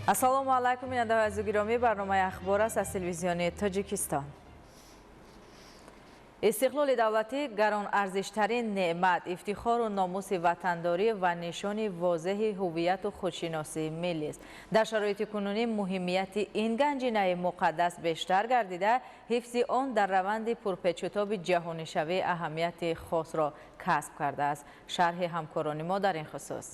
Ассалому алайкум, бинандаҳои азизу гиромӣ. Барномаи ахбор аст аз телевизиони Тоҷикистон. Истиқлоли давлатӣ гаронарзиштарин неъмат, ифтихору номуси ватандорӣ ва нишони возеҳи ҳувияту худшиносии миллист. Дар шароити кунунӣ муҳимияти ин ганҷинаи муқаддас бештар гардида, ҳифзи он дар раванди пурпечутоби ҷаҳонишавӣ аҳамияти хосро касб кардааст. Шарҳи ҳамкорони мо дар ин хусус.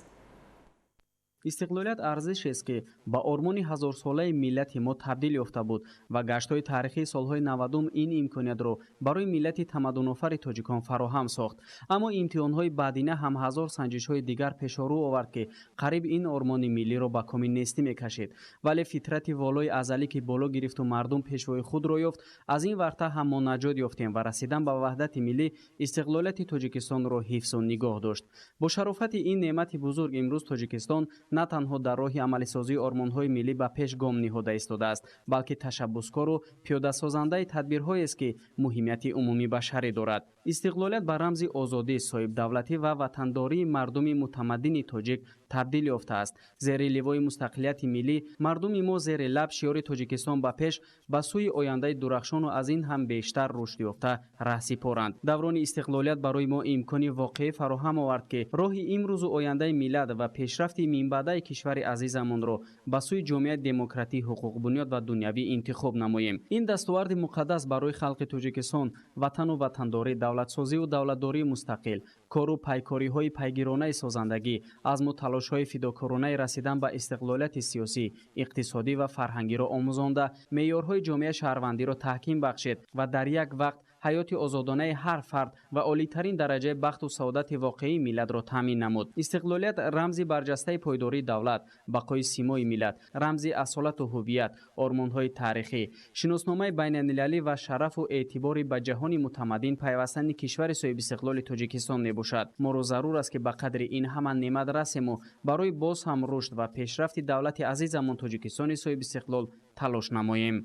Истиқлолият арзишест, ки ба ормони ҳазорсолаи миллати мо табдил ёфта буд ва гаштҳои таърихии солҳои 90 ин имкониятро барои миллати тамаддунофари тоҷикон фароҳам сохт. Аммо имтиҳонҳои баъдина ҳам ҳазор санҷишҳои дигар пешорӯ овард, ки қариб ин ормони миллиро ба коми нестӣ мекашид. Вале фитрати волои азалӣ, ки боло гирифту мардум пешвои худро ёфт, аз ин варта ҳам мо наҷот ёфтем ва расидан ба ваҳдати миллӣ истиқлолияти Тоҷикистонро ҳифзу нигоҳ дошт. Бо шарофати ин неъмати бузург имрӯз Тоҷикистон на танҳо дар роҳи амалисозии ормонҳои миллӣ ба пеш гом ниҳода истодааст, балки ташаббускору пиёдасозандаи тадбирҳоест, ки муҳимияти умумибашарӣ дорад. Истиқлолият ба рамзи озодӣ, соҳибдавлатӣ ва ватандории мардуми мутамаддини тоҷик табдил ёфтааст. Зери ливои мустақилияти миллӣ мардуми мо зери лаб шиёри Тоҷикистон ба пеш, ба сӯи ояндаи дурахшону аз ин ҳам бештар рушд ёфта раҳсипоранд. Даврони истиқлолият барои мо имкони воқеӣ фароҳам овард, ки роҳи имрӯзу ояндаи миллат ва пешрафти минбаъдаи кишвари азизамонро ба сӯи ҷомеаи демократӣ, ҳуқуқбунёд ва дунявӣ интихоб намоем. Ин дастоварди муқаддас барои халқи Тоҷикистон ватану ватандорӣ, давлатсозиву давлатдории мустақил, кору пайкориҳои пайгиронаи созандагӣ, азму талошҳои фидокоронаи расидан ба истиқлолияти сиёсӣ, иқтисодӣ ва фарҳангиро омӯзонда, меъёрҳои ҷомеаи шаҳрвандиро таҳким бахшид ва дар як вақт ҳаёти озодонаи ҳар фард ва олитарин дараҷаи бахту саодати воқеии миллатро таъмин намуд. Истиқлолият рамзи барҷастаи пойдории давлат, бақои симои миллат, рамзи асолату ҳувият, ормонҳои таърихӣ, шиносномаи байналмилалӣ ва шарафу эътибори ба ҷаҳони мутамаддин пайвастани кишвари соҳибистиқлоли Тоҷикистон мебошад. Моро зарур аст, ки ба қадри ин ҳама неъмат расему барои боз ҳам рушд ва пешрафти давлати азизамон Тоҷикистони соҳибистиқлол талош намоем.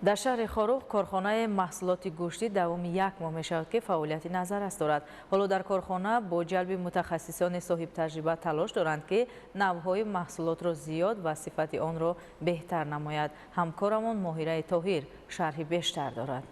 Дар шаҳри Хоруғ корхонаи маҳсулоти гӯштӣ давоми як моҳ мешавад, ки фаъолияти назаррас дорад. Ҳоло дар корхона бо ҷалби мутахассисони соҳибтаҷриба талош доранд, ки навъҳои маҳсулотро зиёд ва сифати онро беҳтар намояд. Ҳамкорамон Моҳираи Тоҳир шарҳи бештар дорад.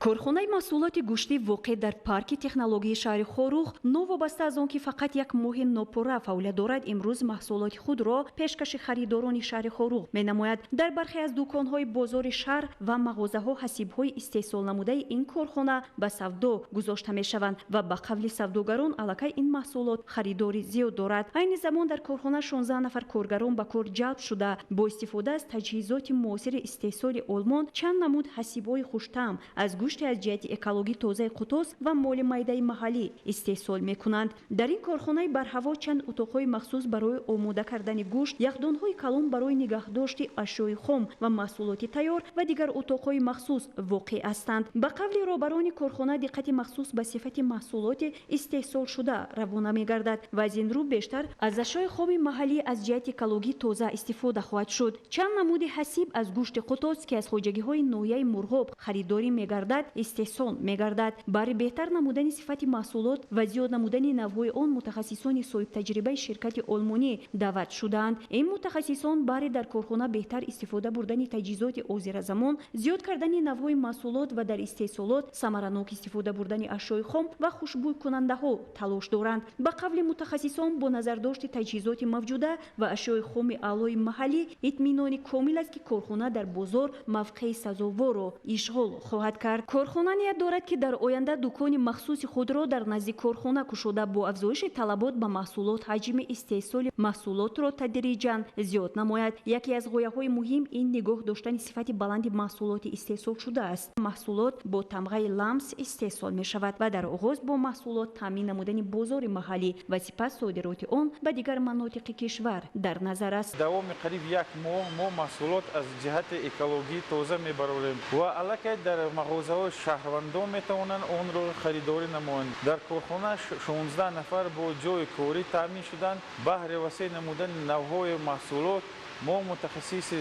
Корхонаи маҳсулоти гӯштӣ воқеъ дар парки технологияи шаҳри Хоруғ новобаста аз он ки фақат як моҳи нопурра фаъолият дорад, имрӯз маҳсулоти худро пешкаши харидорони шаҳри Хоруғ менамояд. Дар бархе аз дуконҳои бозори шаҳр ва мағозаҳо ҳасибҳои истеҳсолнамудаи ин корхона ба савдо гузошта мешаванд ва ба қавли савдогарон аллакай ин маҳсулот харидори зиёд дорад. Айни замон дар корхона 16 нафар коргарон ба кор ҷалб шуда, бо истифода аз таҷҳизоти муосири истеҳсоли Олмон чанд намуд ҳасибҳои хуштаъм аз гӯшти аз ҷиҳати экологӣ тозаи қутос ва моли майдаи маҳаллӣ истеҳсол мекунанд. Дар ин корхонаи барҳаво чанд утоқҳои махсус барои омода кардани гӯшт, яхдонҳои калон барои нигаҳдошти ашёи хом ва маҳсулоти тайёр ва дигар утоқҳои махсус воқеъ ҳастанд. Ба қавли роҳбарони корхона диққати махсус ба сифати маҳсулоти истеҳсолшуда равона мегардад ва аз ин рӯ бештар аз ашёи хоми маҳаллӣ аз ҷиҳати экологӣ тоза истифода хоҳад шуд. Чанд намуди ҳасиб аз гӯшти қутос, ки аз хоҷагиҳои ноҳияи Мурғоб харидорӣ мегардад, истеҳсол мегардад. Барои беҳтар намудани сифати маҳсулот ва зиёд намудани навъҳои он мутахассисони соҳибтаҷрибаи ширкати олмонӣ даъват шудаанд. Ин мутахассисон барои дар корхона беҳтар истифода бурдани таҷҳизоти ҳозиразамон, зиёд кардани навъҳои маҳсулот ва дар истеҳсолот самаранок истифода бурдани ашёи хом ва хушбӯйкунандаҳо талош доранд. Ба қавли мутахассисон, бо назардошти таҷҳизоти мавҷуда ва ашёи хоми аълои маҳаллӣ итминони комил аст, ки корхона дар бозор мавқеи сазоворро ишғол хоҳад кард. Корхона ният дорад, ки дар оянда дукони махсуси худро дар назди корхона кушода, бо афзоиши талабот ба маҳсулот ҳаҷми истеҳсоли маҳсулотро тадриҷан зиёд намояд. Яке аз ғояҳои муҳим ин нигоҳ доштани сифати баланди маҳсулоти истеҳсолшуда аст. Маҳсулот бо тамғаи ламс истеҳсол мешавад ва дар оғоз бо маҳсулот таъмин намудани бозори маҳаллӣ ва сипас содироти он ба дигар манотиқи кишвар дар назар аст. Давоми қариб як моҳ мо маҳсулот аз ҷиҳати экологӣ тоза мебарорем ва аллакай дар мағозаҳо шаҳрвандон метавонанд онро харидорӣ намоянд. Дар корхона 16 нафар бо ҷойи корӣ таъмин шуданд. Баҳри васеъ намудани навъҳои маҳсулот мо мутахассиси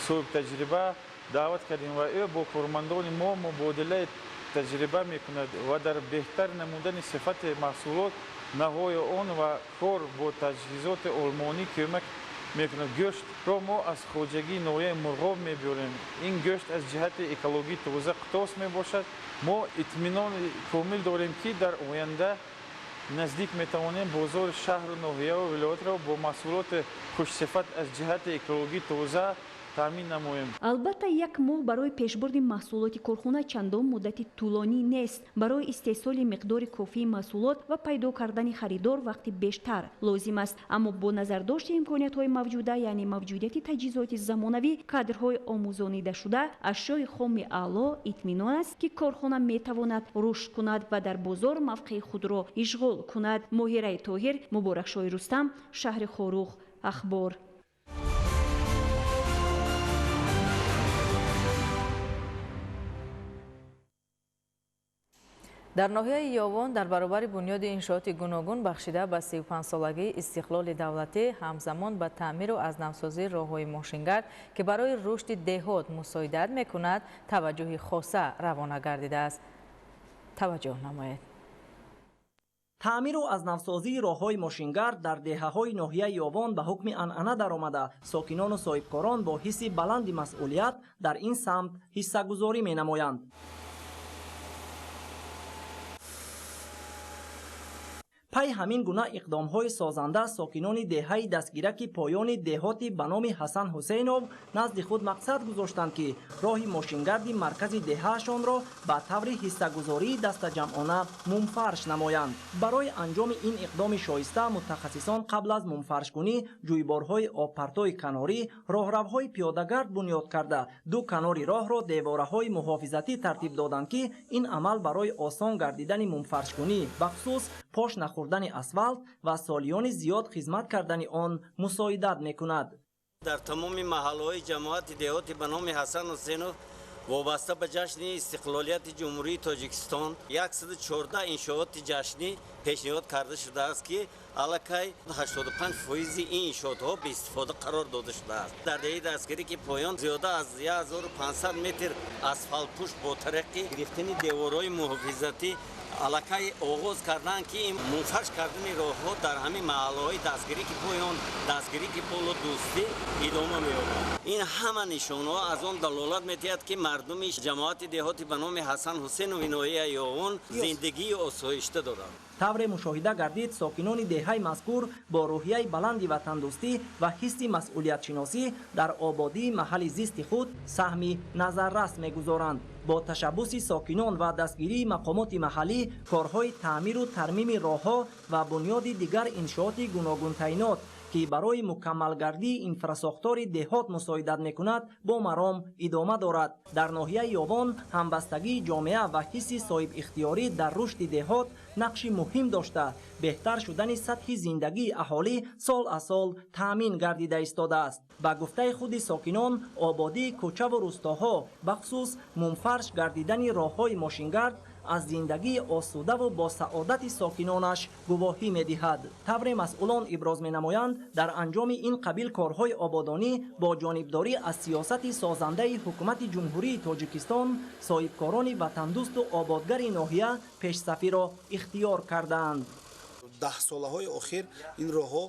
соҳибтаҷриба даъват кардем ва ӯ бо кормандони мо мубодилаи таҷриба мекунад ва дар беҳтар намудани сифати маҳсулот, навъҳои он ва кор бо таҷҳизоти олмонӣ кӯмак мекунад. Гӯштро мо аз хоҷагии ноҳияи Мурғоб мебиёрем. Ин гӯшт аз ҷиҳати экологӣ тоза қутос мебошад. Мо итминони комил дорем, ки дар оянда наздик метавонем бозори шаҳру ноҳияву вилоятро бо маҳсулоти хушсифат аз ҷиҳати экологӣ тоза таъмин намоем. Албатта, як моҳ барои пешбурди маҳсулоти корхона чандон муддати тӯлонӣ нест. Барои истеҳсоли миқдори кофии маҳсулот ва пайдо кардани харидор вақти бештар лозим аст. Аммо бо назардошти имкониятҳои мавҷуда, яъне мавҷудияти таҷҳизоти замонавӣ, кадрҳои омӯзонидашуда, ашёи хоми аъло, итминон аст, ки корхона метавонад рушд кунад ва дар бозор мавқеи худро ишғол кунад. Моҳираи Тоҳир, Муборакшоҳи Рустам, шаҳри Хоруғ, Ахбор. Дар ноҳияи Ёвон дар баробари бунёди иншооти гуногун бахшида ба 35-солагии истиқлоли давлатӣ, ҳамзамон ба таъмиру аз навсозии роҳҳои мошингард, ки барои рушди деҳот мусоидат мекунад, таваҷҷӯҳи хоса равона гардидааст. Таваҷҷӯҳ намоед. Таъмиру аз навсозии роҳҳои мошингард дар деҳаҳои ноҳияи Ёвон ба ҳукми анъана даромада, сокинону соҳибкорон бо ҳисси баланди масъулият дар ин самт ҳиссагузорӣ менамоянд. Пай ҳамин гуна иқдомҳои созанда сокинони деҳаи дастгираки поёни деҳоти ба номи Ҳасан Ҳусейнов назди худ мақсад гузоштанд, ки роҳи мошингарди маркази деҳаашонро ба таври ҳиссагузории дастаҷамъона мумфарш намоянд. Барои анҷоми ин иқдоми шоиста мутахассисон қабл аз мумфаршкунӣ ҷӯйборҳои обпартои канорӣ, роҳравҳои пиёдагард бунёд карда, ду канори роҳро девораҳои муҳофизатӣ тартиб доданд, ки ин амал барои осон гардидани мумфаршкунӣ, бахусус пош нахӯрдани асфалт ва солиёни зиёд хизмат кардани он мусоидат мекунад. Дар тамоми маҳаллаҳои ҷамоати деҳоти ба номи Ҳасан Ҳусейнов вобаста ба ҷашни истиқлолияти Ҷумҳурии Тоҷикистон 114 иншооти ҷашнӣ пешниҳод карда шудааст, ки аллакай 85% ин иншоотҳо ба истифода қарор дода шудааст. Дар деҳаи дастгирӣ ки поён зиёда аз 1500 метр асфалтпӯш бо тариқи гирифтани деворҳои муҳофизатӣ аллакай оғоз карданд, ки мунфарш кардани роҳҳо дар ҳамин маҳаллаҳои дастгирӣ ки поён, дастгирӣ ки боло, дӯстӣ идома меёбад. Ин ҳама нишонҳо аз он далолат медиҳад, ки мардуми ҷамоати деҳоти ба номи Ҳасан Ҳусейнови ноҳияи Ёвон зиндагии осоишта доранд. Тавре мушоҳида гардид, сокинони деҳаи мазкур бо рӯҳияи баланди ватандӯстӣ ва ҳисси масъулиятшиносӣ дар ободии маҳалли зисти худ саҳми назаррас мегузоранд. Бо ташаббуси сокинон ва дастгирии мақомоти маҳаллӣ корҳои таъмиру тармими роҳҳо ва бунёди дигар иншооти гуногунтаинот, ки барои мукаммалгардии инфрасохтори деҳот мусоидат мекунад, бо маром идома дорад. Дар ноҳияи Ёвон ҳамбастагии ҷомеа ва ҳисси соҳибихтиёрӣ дар рушди деҳот нақши муҳим дошта, беҳтар шудани сатҳи зиндагии аҳолӣ сол аз сол таъмин гардида истодааст. Ба гуфтаи худи сокинон, ободии кӯчаву рӯстоҳо, бахусус мумфарш гардидани роҳҳои мошингард аз зиндагии осудаву босаодати сокинонаш гувоҳӣ медиҳад. Тавре масъулон иброз менамоянд, дар анҷоми ин қабил корҳои ободонӣ бо ҷонибдорӣ аз сиёсати созандаи ҳукумати Ҷумҳурии Тоҷикистон соҳибкорони ватандӯсту ободгари ноҳия пешсафиро ихтиёр кардаанд. Даҳсолаҳои охир ин роҳҳо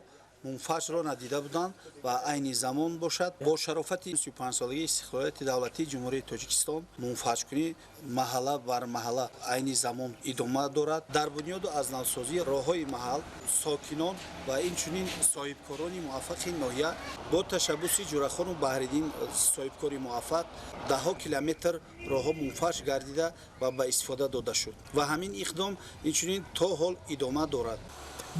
мунфаршро надида буданд ва айни замон бошад бо шарофати 35-солагии истиқлолияти давлатии Ҷумҳурии Тоҷикистон мунфаршкунӣ маҳалла бар маҳалла айни замон идома дорад. Дар бунёду аз навсозии роҳҳои маҳал сокинон ва инчунин соҳибкорони муваффақи ноҳия бо ташаббуси Ҷурахону Баҳриддин соҳибкори муваффақ даҳҳо километр роҳҳо мунфарш гардида ва ба истифода дода шуд ва ҳамин иқдом инчунин то ҳол идома дорад.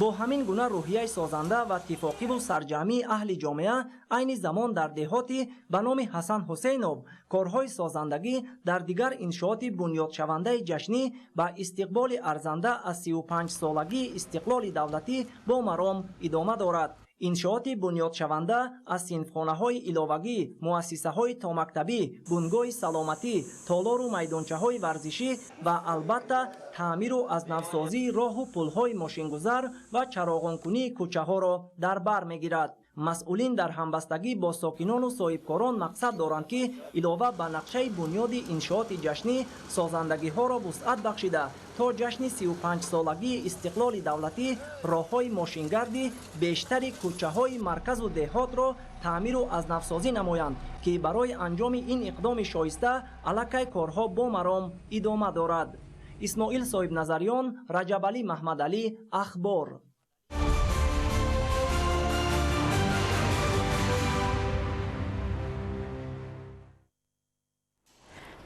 Бо ҳамин гуна рӯҳияи созанда ва иттифоқиву сарҷамъии аҳли ҷомеа айни замон дар деҳоти ба номи Ҳасан Ҳусейнов корҳои созандагӣ дар дигар иншооти бунёдшавандаи ҷашнӣ ба истиқболи арзанда аз 35-солагии истиқлоли давлатӣ бо маром идома дорад. Иншооти бунёдшаванда аз синфхонаҳои иловагӣ, муассисаҳои томактабӣ, бунгоҳи саломатӣ, толору майдончаҳои варзишӣ ва албатта таъмиру аз навсозии роҳу пулҳои мошингузар ва чароғонкунии кӯчаҳоро дар бар мегирад. Масъулин дар ҳамбастагӣ бо сокинону соҳибкорон мақсад доранд, ки илова ба нақшаи бунёди иншооти ҷашнӣ созандагиҳоро вусъат бахшида, то ҷашни 35-солагии истиқлоли давлатӣ роҳҳои мошингарди бештари кӯчаҳои марказу деҳотро таъмиру аз навсозӣ намоянд, ки барои анҷоми ин иқдоми шоиста аллакай корҳо бо маром идома дорад. Исмоил Соҳибназарён, Раҷабалӣ Маҳмадалӣ, Ахбор.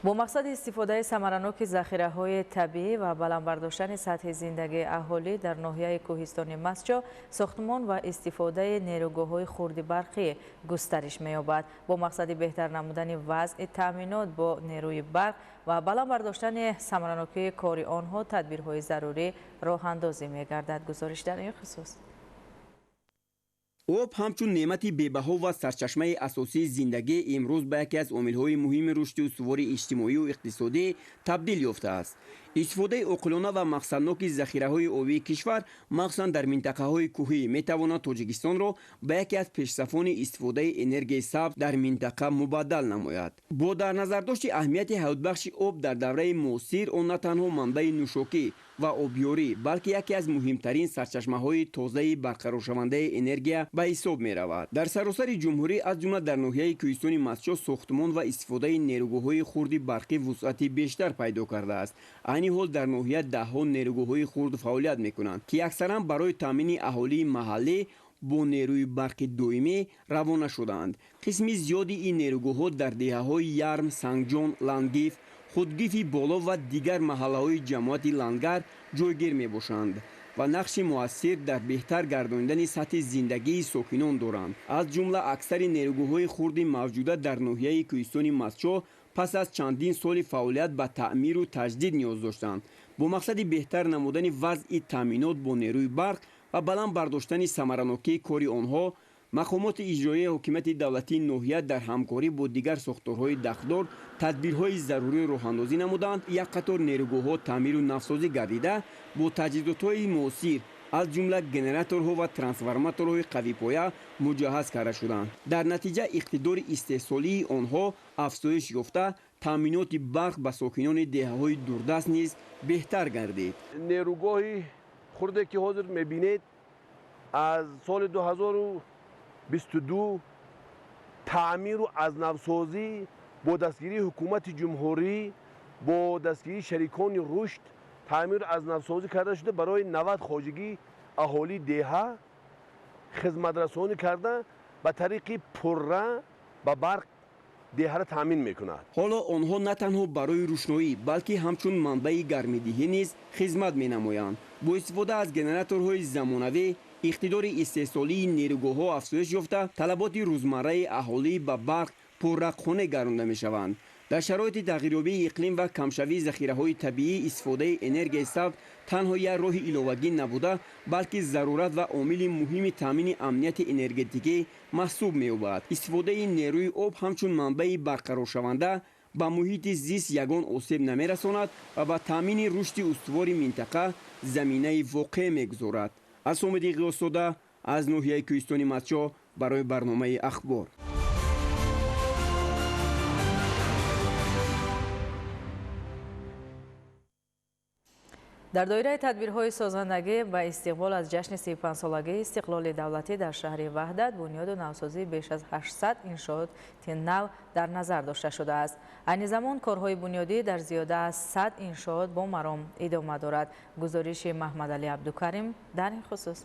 Бо мақсади истифодаи самараноки захираҳои табиӣ ва баланд бардоштани сатҳи зиндагии аҳолӣ дар ноҳияи кӯҳистони Мастчоҳ сохтмон ва истифодаи нерӯгоҳҳои хурди барқӣ густариш меёбад. Бо мақсади беҳтар намудани вазъи таъминот бо нерӯи барқ ва баланд бардоштани самаранокии кори онҳо тадбирҳои зарурӣ роҳандозӣ мегардад. Гузориш дар ин хусус. Об ҳамчун неъмати бебаҳо ва сарчашмаи асосии зиндагӣ имрӯз ба яке аз омилҳои муҳими рушди устувори иҷтимоию иқтисодӣ табдил ёфтааст. Истифодаи оқилона ва мақсадноки захираҳои обии кишвар, махсусан дар минтақаҳои кӯҳӣ, метавонад Тоҷикистонро ба яке аз пешсафони истифодаи энергияи сабз дар минтақа мубаддал намояд. Бо дар назардошти аҳамияти ҳаётбахши об дар давраи муосир, он на танҳо манбаи нӯшокӣ ва обёрӣ, балки яке аз муҳимтарин сарчашмаҳои тозаи барқароршавандаи энергия ба ҳисоб меравад. Дар саросари ҷумҳурӣ, аз ҷумла дар ноҳияи кӯҳистони Мастчоҳ, сохтмон ва истифодаи нерӯгоҳҳои хурди барқӣ вусъати бештар пайдо кардааст. Айни ҳол дар ноҳия даҳҳо нерӯгоҳҳои хурд фаъолият мекунанд, ки аксаран барои таъмини аҳолии маҳаллӣ бо нерӯи барқи доимӣ равона шудаанд. Қисми зиёди ин нерӯгоҳҳо дар деҳаҳои Ярм, Сангҷон, Лангиф, Худгифи Боло ва дигар маҳаллаҳои ҷамоати Лангар ҷойгир мебошанд ва нақши муассир дар беҳтар гардонидани сатҳи зиндагии сокинон доранд. Аз ҷумла аксари нерӯгоҳҳои хурди мавҷуда дар ноҳияи кӯҳистони Мастчоҳ пас аз чандин соли фаъолият ба таъмиру таҷдид ниёз доштанд. Бо мақсади беҳтар намудани вазъи таъминот бо нерӯи барқ ва баланд бардоштани самаранокии кори онҳо, мақомоти иҷроияи ҳокимияти давлатии ноҳия дар ҳамкорӣ бо дигар сохторҳои дахлдор тадбирҳои зарурӣ роҳандозӣ намуданд. Як қатор нерӯгоҳҳо таъмиру навсозӣ гардида, бо таҷҳизотҳои муосир, аз ҷумла генераторҳо ва трансформаторҳои қавипоя муҷаҳҳаз карда шуданд. Дар натиҷа иқтидори истеҳсолии онҳо афзоиш ёфта, таъминоти барқ ба сокинони деҳаҳои дурдаст низ беҳтар гардид. Нерӯгоҳи хурде ки ҳозир мебинед, аз соли 2022 таъмиру аз навсозӣ бо дастгирии ҳукумати ҷумҳурӣ, бо дастгирии шарикони рушд таъмиру аз навсозӣ карда шуда, барои 90 хоҷагии аҳолии деҳа хизматрасонӣ карда, ба тариқи пурра ба барқ деҳаро таъмин мекунад. Ҳоло онҳо на танҳо барои рӯшноӣ, балки ҳамчун манбаи гармидиҳӣ низ хизмат менамоянд. Бо истифода аз генераторҳои замонавӣ иқтидори истеҳсолии нерӯгоҳҳо афзоиш ёфта, талаботи рӯзмарраи аҳолӣ ба барқ пурра қонеъ гардонда мешаванд. Дар шароити тағйирёбии иқлим ва камшавии захираҳои табиӣ истифодаи энергияи сабз танҳо як роҳи иловагӣ набуда, балки зарурат ва омили муҳими таъмини амнияти энергетикӣ маҳсуб меёбад. Истифодаи нерӯи об ҳамчун манбаи барқароршаванда ба муҳити зист ягон осеб намерасонад ва ба таъмини рушди устувори минтақа заминаи воқеъ мегузорад. Аз Омиди Ғиёсзода аз ноҳияи кӯҳистони Мастчоҳ барои барномаи Ахбор. Дар доираи тадбирҳои созандагӣ ба истиқбол аз ҷашни 35-солагии истиқлоли давлатӣ дар шаҳри Ваҳдат бунёду навсозии беш аз 800 иншооти нав дар назар дошта шудааст. Айни замон корҳои бунёдӣ дар зиёда аз 100 иншоот бо маром идома дорад. Гузориши Маҳмадалӣ Абдукарим дар ин хусус.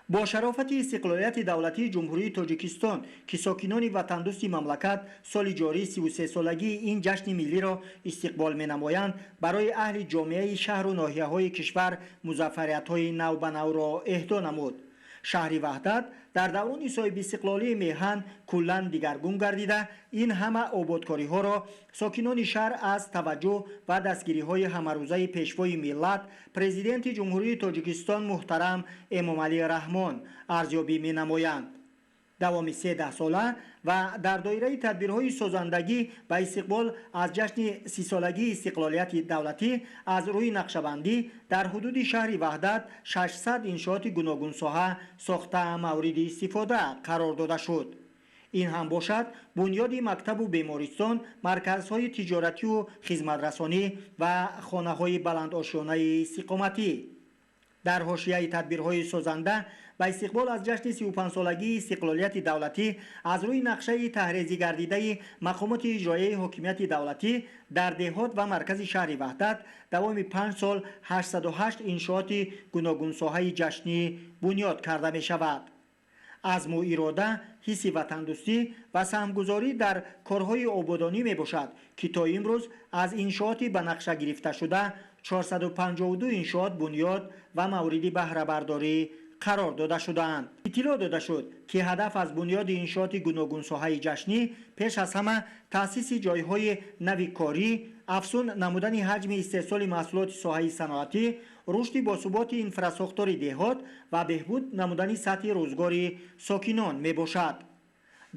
Бо шарофати истиқлолияти давлатии Ҷумҳурии Тоҷикистон, ки сокинони ватандӯсти мамлакат соли ҷорӣ 33-солагии ин ҷашни миллиро истиқбол менамоянд, барои аҳли ҷомеаи шаҳру ноҳияҳои кишвар музаффариятҳои навбанавро эҳдо намуд. Шаҳри Ваҳдат дар даврони соҳибистиқлолии меҳан куллан дигаргун гардида, ин ҳама ободкориҳоро сокинони шаҳр аз таваҷҷӯҳ ва дастгириҳои ҳамарӯзаи пешвои миллат, президенти Ҷумҳурии Тоҷикистон муҳтарам Эмомалӣ Раҳмон арзёбӣ менамоянд. Давоми 13 сола ва дар доираи тадбирҳои созандагӣ ба истиқбол аз ҷашни 30-солагии истиқлолияти давлатӣ аз рӯи нақшабандӣ дар ҳудуди шаҳри Ваҳдат 600 иншооти гуногунсоҳа сохта мавриди истифода қарор дода шуд. Ин ҳам бошад бунёди мактабу бемористон, марказҳои тиҷоратию хизматрасонӣ ва хонаҳои баландошёнаи истиқоматӣ. Дар ҳошияи тадбирҳои созанда ба истиқбол аз ҷашни 35-солагии истиқлолияти давлатӣ аз рӯи нақшаи таҳрезӣ гардидаи мақомоти иҷроияи ҳокимияти давлатӣ дар деҳот ва маркази шаҳри Ваҳдат давоми 5 сол 808 иншооти гуногунсоҳаи ҷашнӣ бунёд карда мешавад. Азму ирода, ҳисси ватандӯстӣ ва саҳмгузорӣ дар корҳои ободонӣ мебошад, ки то имрӯз аз иншооти ба нақша гирифташуда 452 иншоот бунёд ва мавриди баҳрабардорӣ қарор дода шудаанд. Иттилоъ дода шуд, ки ҳадаф аз бунёди иншооти гуногунсоҳаи ҷашнӣ пеш аз ҳама таъсиси ҷойҳои нави корӣ, афзун намудани ҳаҷми истеҳсоли маҳсулоти соҳаи саноатӣ, рушди босуботи инфрасохтори деҳот ва беҳбуд намудани сатҳи рӯзгори сокинон мебошад.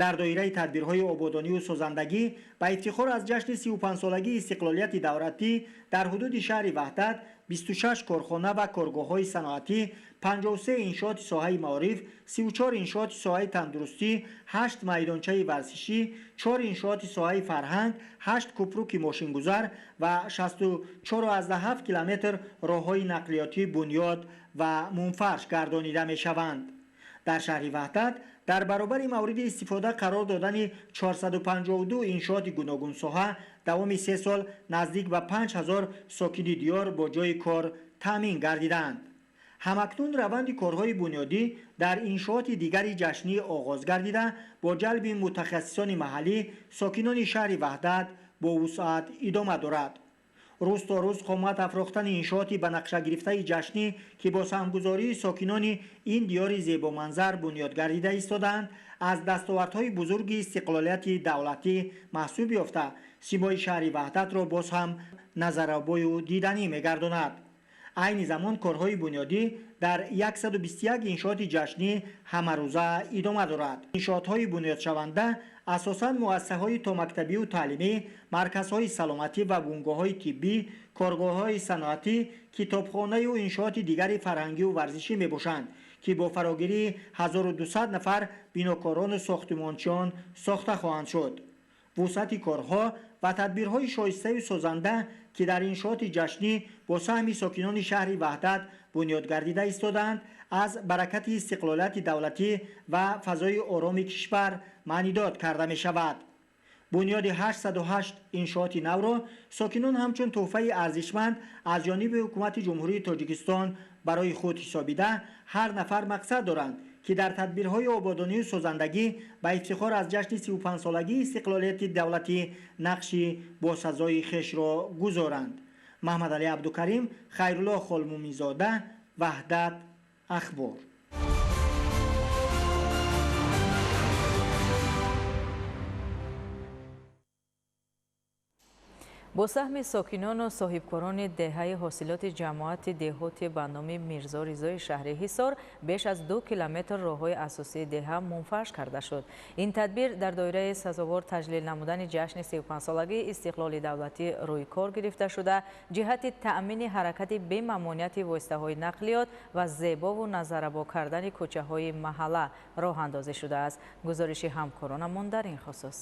Дар доираи тадбирҳои ободонию созандагӣ ба ифтихор аз ҷашни 35-солагии истиқлолияти давлатӣ дар ҳудуди шаҳри Ваҳдат 26 корхона ва коргоҳҳои саноатӣ, 53 иншооти соҳаи маориф, 34 иншооти соҳаи тандурустӣ, 8 майдончаи варзишӣ, 4 иншооти соҳаи фарҳанг, 8 кӯпруки мошингузар ва 64,7 километр роҳҳои нақлиётӣ бунёд ва мунфарш гардонида мешаванд. Дар шаҳри Ваҳдат дар баробари мавриди истифода қарор додани 452 иншооти гуногунсоҳа давоми 3 сол наздик ба 5000 сокини диёр бо ҷойи кор таъмин гардиданд. Ҳамакнун раванди корҳои бунёдӣ дар иншооти дигари ҷашнӣ оғоз гардида, бо ҷалби мутахассисони маҳаллӣ сокинони шаҳри Ваҳдат бо вусъат идома дорад. Рӯз то рӯз қомат афрохтани иншооти ба нақша гирифтаи ҷашнӣ, ки бо саҳмгузории сокинони ин диёри зебоманзар бунёд гардида истодаанд, аз дастовардҳои бузурги истиқлолияти давлатӣ маҳсуб ёфта, симои шаҳри Ваҳдатро боз ҳам назарабою диданӣ мегардонад. Айни замон корҳои бунёдӣ дар 121 иншооти ҷашнӣ ҳамарӯза идома дорад. Иншоотҳои бунёдшаванда асосан муассисаҳои томактабию таълимӣ, марказҳои саломатӣ ва бунгоҳҳои тиббӣ, коргоҳҳои саноатӣ, китобхонаю иншооти дигари фарҳангию варзишӣ мебошанд, ки бо фарогирии 1200 нафар бинокорону сохтмончиён сохта хоҳанд шуд. Вусъати корҳо ва тадбирҳои шоистаю созанда, ки дар иншооти ҷашнӣ бо саҳми сокинони шаҳри Ваҳдат бунёд гардида истодаанд, аз баракати истиқлолияти давлатӣ ва фазои ороми кишвар маънидод карда мешавад. Бунёди 808 иншооти навро сокинон ҳамчун тӯҳфаи арзишманд аз ҷониби ҳукумати Ҷумҳурии Тоҷикистон барои худ ҳисобида, ҳар нафар мақсад доранд, ки дар тадбирҳои ободонию созандагӣ ба ифтихор аз ҷашни 35-солагии истиқлолияти давлатӣ нақши босазои хешро гузоранд. Маҳмадалӣ Абдукарим, Хайрулло Холмуминзода, Ваҳдат, Ахбор. Бо саҳми сокинону соҳибкорони деҳаи ҳосилоти ҷамоати деҳоти ба номи Мирзо Ризои шаҳри Ҳисор беш аз 2 километр роҳҳои асосии деҳа мунфарш карда шуд. Ин тадбир дар доираи сазовор таҷлил намудани ҷашни 35-солагии истиқлоли давлатӣ рӯи кор гирифта шуда, ҷиҳати таъмини ҳаракати бемамониати воситаҳои нақлиёт ва зебову назарабо кардани кӯчаҳои маҳалла роҳандозӣ шудааст. Гузориши ҳамкоронамон дар ин хусус.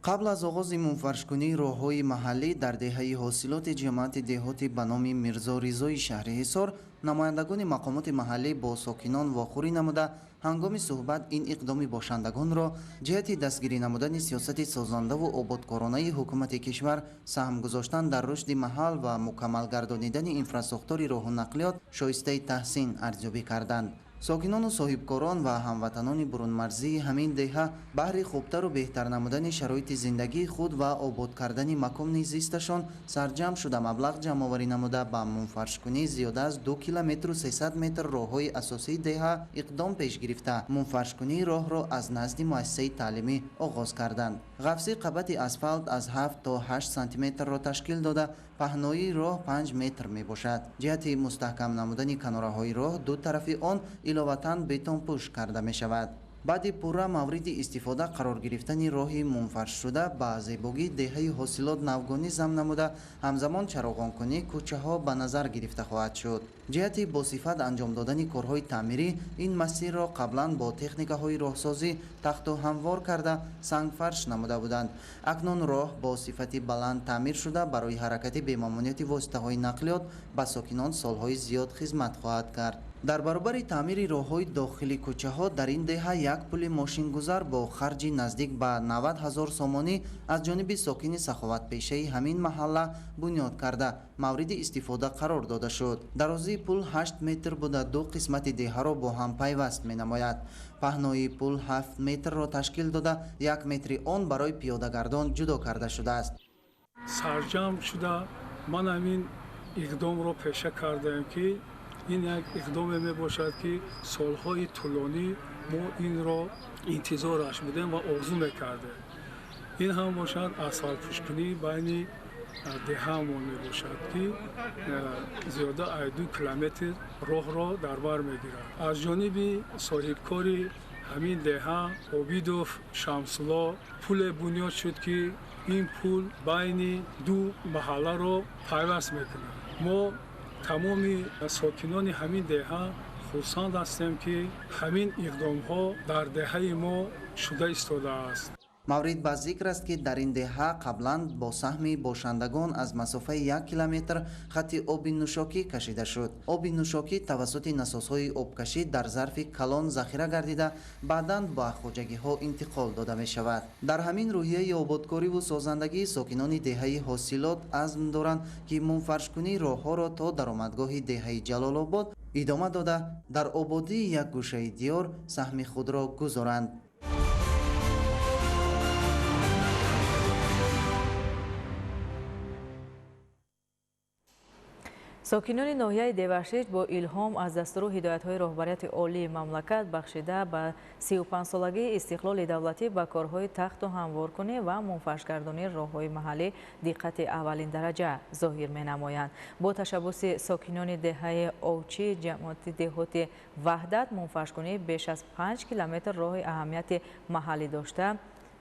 Қабл аз оғози мунфаршкунии роҳҳои маҳаллӣ дар деҳаи ҳосилоти ҷамоати деҳоти ба номи Мирзо Ризои шаҳри Ҳисор намояндагони мақомоти маҳаллӣ бо сокинон вохӯрӣ намуда, ҳангоми суҳбат ин иқдоми бошандагонро ҷиҳати дастгирӣ намудани сиёсати созандаву ободкоронаи ҳукумати кишвар, саҳм гузоштан дар рушди маҳал ва мукаммал гардонидани инфрасохтори роҳу нақлиёт шоистаи таҳсин арзёбӣ карданд. Сокинону соҳибкорон ва ҳамватанони бурунмарзии ҳамин деҳа баҳри хубтару беҳтар намудани шароити зиндагии худ ва обод кардани макони зисташон сарҷамъ шуда маблағ ҷамъоварӣ намуда ба мунфаршкунӣ зиёда аз 2 километру 300 метр роҳҳои асосии деҳа иқдом пеш гирифта, мунфаршкунии роҳро аз назди муассисаи таълимӣ оғоз карданд. Ғафси қабати асфалт аз 7 то 8 сантиметрро ташкил дода, Паҳноии роҳ 5 метр мебошад. Ҷиҳати мустаҳкам намудани канораҳои роҳ ду тарафи он иловатан бетонпӯш карда мешавад. Баъди пурра мавриди истифода қарор гирифтани роҳи мунфаршшуда ба зебогии деҳаи Ҳосилот навгонӣ зам намуда, ҳамзамон чароғонкунии кӯчаҳо ба назар гирифта хоҳад шуд. Ҷиҳати босифат анҷом додани корҳои таъмирӣ ин масирро қаблан бо техникаҳои роҳсозӣ тахту ҳамвор карда сангфарш намуда буданд. Акнун роҳ бо сифати баланд таъмир шуда барои ҳаракати бемамониати воситаҳои нақлиёт ба сокинон солҳои зиёд хизмат хоҳад кард. Дар баробари таъмири роҳҳои дохили кӯчаҳо дар ин деҳа як пули мошингузар бо харҷи наздик ба 90 ҳазор сомонӣ аз ҷониби сокини саховатпешаи ҳамин маҳалла бунёд карда мавриди истифода қарор дода шуд. Дарозии пул 8 метр буда ду қисмати деҳаро бо ҳам пайваст менамояд. Паҳноии пул 7 метрро ташкил дода, 1 метри он барои пиёдагардон ҷудо карда шудааст. Сарҷамъ шуда ман ҳамин иқдомро пеша кардаем, ки ин як иқдоме мебошад, ки солҳои тӯлонӣ мо инро интизораш будем ва орзу мекардем. Ин ҳам бошад асфалтпӯшкунии байни деҳаамон мебошад, ки зиёда аз 2 километр роҳро дар бар мегирад. Аз ҷониби соҳибкори ҳамин деҳа Обидов Шамсулло пуле бунёд шуд, ки ин пул байни ду маҳалларо пайваст мекунад. Мо тамоми сокинони ҳамин деҳа хурсанд ҳастем, ки ҳамин иқдомҳо дар деҳаи мо шуда истодааст. Маврид ба зикр аст, ки дар ин деҳа қаблан бо саҳми бошандагон аз масофаи 1 километр хатти оби нӯшокӣ кашида шуд. Оби нӯшокӣ тавассути насосҳои обкашӣ дар зарфи калон захира гардида, баъдан ба хоҷагиҳо интиқол дода мешавад. Дар ҳамин рӯҳияи ободкориву созандагӣ сокинони деҳаи Ҳосилот азм доранд, ки мунфаршкунии роҳҳоро то даромадгоҳи деҳаи Ҷалолобод идома дода, дар ободии як гӯшаи диёр саҳми худро гузоранд. Сокинони ноҳияи Деваштич бо илҳом аз дастуру ҳидоятҳои роҳбарияти олии мамлакат бахшида ба 35-солагии истиқлоли давлатӣ ба корҳои тахту ҳамворкунӣ ва мунфаршгардонии роҳҳои маҳаллӣ диққати аввалин дараҷа зоҳир менамоянд. Бо ташаббуси сокинони деҳаи Овчӣ ҷамоати деҳоти Ваҳдат мунфаршкунии беш аз 5 километр роҳи аҳамияти маҳаллӣ дошта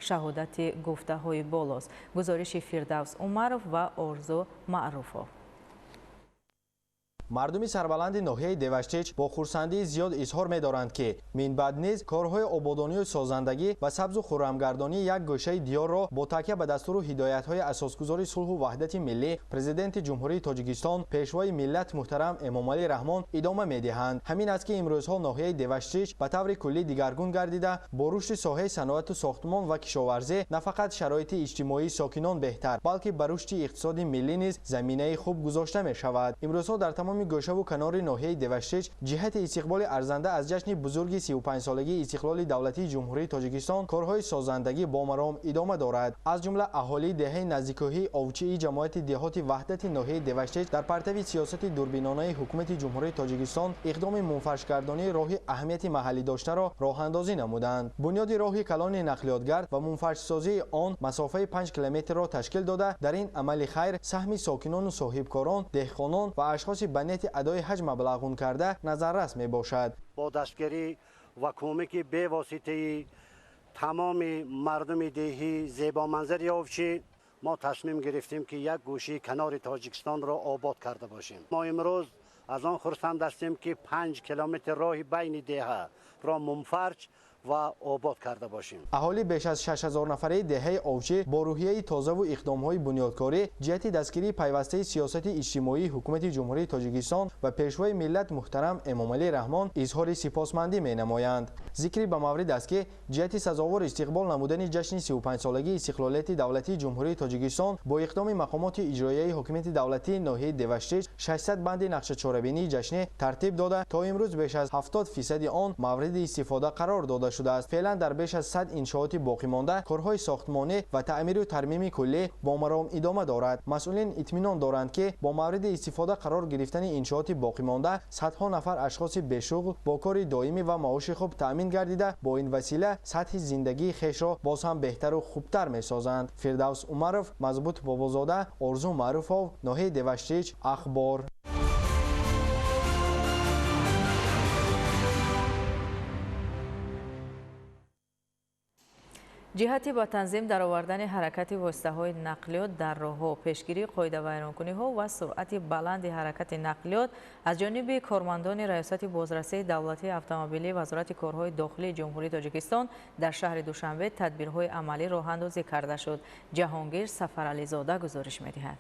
шаҳодати гуфтаҳои болост. Гузориши Фирдавс Умаров ва Орзу Маъруфов. Мардуми сарбаланди ноҳияи Деваштич бо хурсандии зиёд изҳор медоранд, ки минбаъд низ корҳои ободонию созандагӣ ва сабзу хуррамгардонии як гӯшаи диёрро бо такя ба дастуру ҳидоятҳои асосгузори сулҳу ваҳдати миллӣ, президенти Ҷумҳурии Тоҷикистон, пешвои миллат муҳтарам Эмомалӣ Раҳмон идома медиҳанд. Ҳамин аст, ки имрӯзҳо ноҳияи Деваштич ба таври куллӣ дигаргун гардида, бо рушди соҳаи саноату сохтмон ва кишоварзӣ на фақат шароити иҷтимоии сокинон беҳтар, балки ба рушди иқтисоди миллӣ низ заминаи хуб гузошта мешавад. Имрӯзҳо дар тамоми гӯшаву канори ноҳияи Деваштич ҷиҳати истиқболи арзанда аз ҷашни бузурги 35-солагии истиқлоли давлатии Ҷумҳурии Тоҷикистон корҳои созандагӣ бо маром идома дорад. Аз ҷумла аҳолии деҳаи наздикӯҳии Овчии ҷамоати деҳоти Ваҳдати ноҳияи Деваштич дар партави сиёсати дурбинонаи ҳукумати Ҷумҳурии Тоҷикистон иқдоми мунфаршгардонии роҳи аҳамияти маҳаллӣ доштаро роҳандозӣ намуданд. Бунёди роҳи калони нақлиётгард ва мунфаршсозии он масофаи 5 километрро ташкил дода, дар ин амали хайр саҳми сокинону соҳибкорон, деҳқонон ва ашхоси ба нияти адои ҳаҷ маблағун карда назаррас мебошад. Бо дастгирӣ ва кӯмаки бевоситаи тамоми мардуми деҳӣ зебоманзари Овчӣ мо тасмим гирифтем, ки як гӯшаи канори Тоҷикистонро обод карда бошем. Мо имрӯз аз он хурсанд ҳастем, ки 5 километр роҳи байни деҳаро мунфарҷ ва обод карда бошем. Аҳолӣ беш аз 6000 нафараи деҳаи Овчӣ бо рӯҳияи тозаву иқдомҳои бунёдкорӣ ҷиҳати дастгирии пайвастаи сиёсати иҷтимоии ҳукумати Ҷумҳурии Тоҷикистон ва пешвои миллат муҳтарам Эмомалӣ Раҳмон изҳори сипосмандӣ менамоянд. Зикри ба маврид аст, ки ҷиҳати сазовор истиқбол намудани ҷашни 35-солагии истиқлолияти давлатии Ҷумҳурии Тоҷикистон бо иқдоми мақомоти иҷроияи ҳокимияти давлатии ноҳияи Деваштич 600 банди нақшачорабинии ҷашнӣ тартиб дода, то имрӯз беш аз 70% он мавриди истифода қарор дода шудааст. Феълан дар беш аз 100 иншооти боқимонда корҳои сохтмонӣ ва таъмиру тармими куллӣ бо маром идома дорад. Масъулин итминон доранд, ки бо мавриди истифода қарор гирифтани иншооти боқимонда садҳо нафар ашхоси бешуғл бо кори доимӣ ва маоши хуб таъмин гардида, бо ин васила сатҳи зиндагии хешро боз ҳам беҳтару хубтар месозанд. Фирдавс Умаров, Мазбут Бобозода, Орзу Маъруфов, ноҳияи Деваштич, Ахбор. Ҷиҳати ба танзим даровардани ҳаракати воситаҳои нақлиёт дар роҳҳо, пешгирии қоидавайронкуниҳо ва суръати баланди ҳаракати нақлиёт аз ҷониби кормандони Раёсати бозрасии давлатии автомобилии Вазорати корҳои дохилии Ҷумҳурии Тоҷикистон дар шаҳри Душанбе тадбирҳои амалӣ роҳандозӣ карда шуд. Ҷаҳонгир Сафарализода гузориш медиҳад.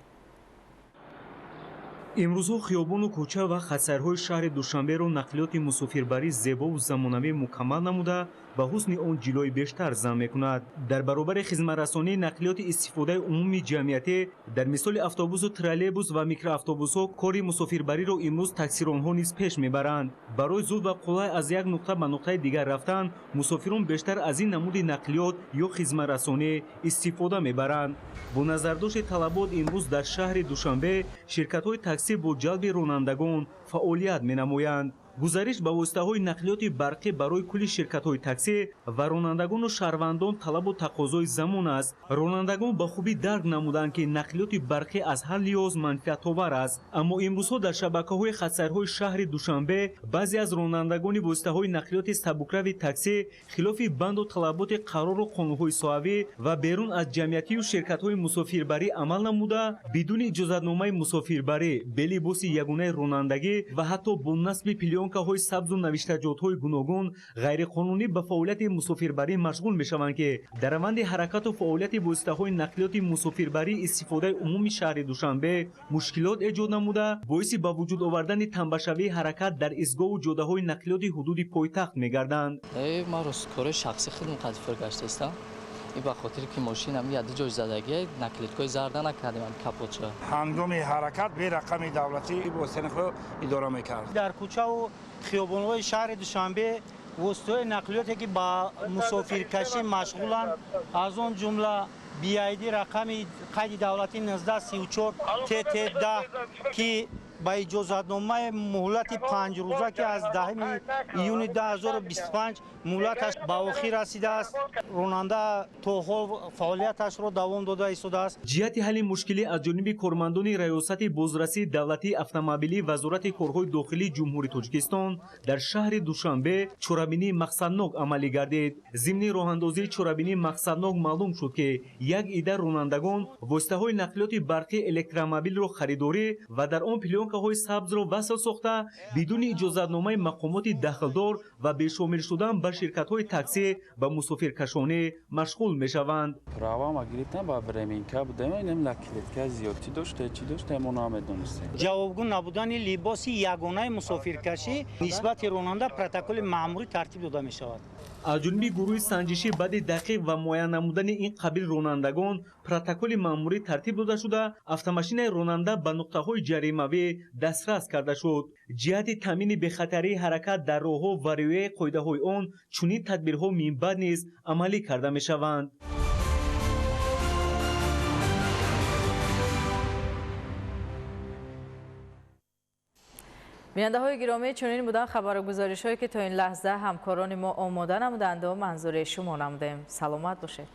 Имрӯзҳо хиёбону кӯча ва хатсайрҳои шаҳри Душанберо нақлиёти мусофирбарӣ зебову замонавӣ мукаммал намуда, ба ҳусни он ҷилои бештар зам мекунад. Дар баробари хизматрасонии нақлиёти истифодаи умумии ҷамъиятӣ дар мисоли автобусу троллейбус ва микроавтобусҳо кори мусофирбариро имрӯз таксиронҳо низ пеш мебаранд. Барои зуд ва қулай аз як нуқта ба нуқтаи дигар рафтан мусофирон бештар аз ин намуди нақлиёт ё хизматрасонӣ истифода мебаранд. Бо назардошти талабот имрӯз дар шаҳри Душанбе ширкатҳои таксӣ бо ҷалби ронандагон фаъолият менамоянд. Гузариш ба воситаҳои нақлиёти барқӣ барои кулли ширкатҳои таксӣ ва ронандагону шаҳрвандон талабу тақозои замон аст. Ронандагон ба хубӣ дарк намуданд, ки нақлиёти барқӣ аз ҳар лиҳоз манфиатовар аст. Аммо имрӯзҳо дар шабакаҳои хатсайрҳои шаҳри Душанбе баъзе аз ронандагони воситаҳои нақлиёти сабукрави таксӣ хилофи банду талаботи қарору қонунҳои соҳавӣ ва берун аз ҷамъиятию ширкатҳои мусофирбарӣ амал намуда, бидуни иҷозатномаи мусофирбарӣ, бе либоси ягонаи ронандагӣ ва ҳатто бо насби плёнкаҳои сабзу навиштаҷотҳои гуногун ғайриқонунӣ ба фаъолияти мусофирбарӣ машғул мешаванд, ки дар раванди ҳаракату фаъолияти воситаҳои нақлиёти мусофирбарӣ истифодаи умуми шаҳри Душанбе мушкилот эҷод намуда, боиси ба вуҷуд овардани тамбашавии ҳаракат дар истгоҳу ҷодаҳои нақлиёти ҳудуди пойтахт мегарданд. Ман кори шахсӣ хидм қатифир гаштаистам. И ба хотире ки мошинам яду ҷой задагӣ наклеткаи зарда накардем капотча. Ҳангоми ҳаракат бе рақами давлатӣ воситаи нақлиёт идора мекард. Дар кӯчаву хиёбонҳои шаҳри Душанбе воситаҳои нақлиёте ки ба мусофиркашӣ машғуланд, аз он ҷумла BID рақами қайди давлатӣ 1934 ТТ10 ки ба иҷозатномаи муҳлати 5 рӯза, ки аз 10 июни 2025 муҳлаташ ба охир расидааст, ронанда то ҳол фаъолияташро давом дода истодааст. Ҷиҳати ҳалли мушкилӣ аз ҷониби кормандони Раёсати бозрасии давлатии автомобилии Вазорати корҳои дохилии Ҷумҳурии Тоҷикистон дар шаҳри Душанбе чорабинии мақсаднок амалӣ гардид. Зимни роҳандозии чорабинии мақсаднок маълум шуд, ки як ида ронандагон воситаҳои нақлиёти барқии электромобилро харидорӣ ва дар он плёнкаҳои сабзро васл сохта, бидуни иҷозатномаи мақомоти дахлдор ва бешомил шудан ба ширкатҳои таксӣ ба мусофиркашонӣ машғул мешаванд. Правама гирифтам, ба временка будем, инам наклетка зиёдтӣ дошта, чӣ дошта, мо намедонистем. Ҷавобгӯ набудани либоси ягонаи мусофиркашӣ нисбати ронанда протоколи маъмурӣ тартиб дода мешавад. Аз ҷониби гурӯҳи санҷишӣ баъди дақиқ ва муайян намудани ин қабил ронандагон протоколи маъмурӣ тартиб дода шуда, автомошинаи ронанда ба нуқтаҳои ҷаримавӣ дастрас карда шуд. Ҷиҳати таъмини бехатарии ҳаракат дар роҳҳо ва риояи қоидаҳои он чунин тадбирҳо минбаъд низ амалӣ карда мешаванд. Бинандаҳои гиромӣ, чунин буданд хабару гузоришҳое, ки то ин лаҳза ҳамкорони мо омода намуданду манзури шумо намудем. Саломат бошед.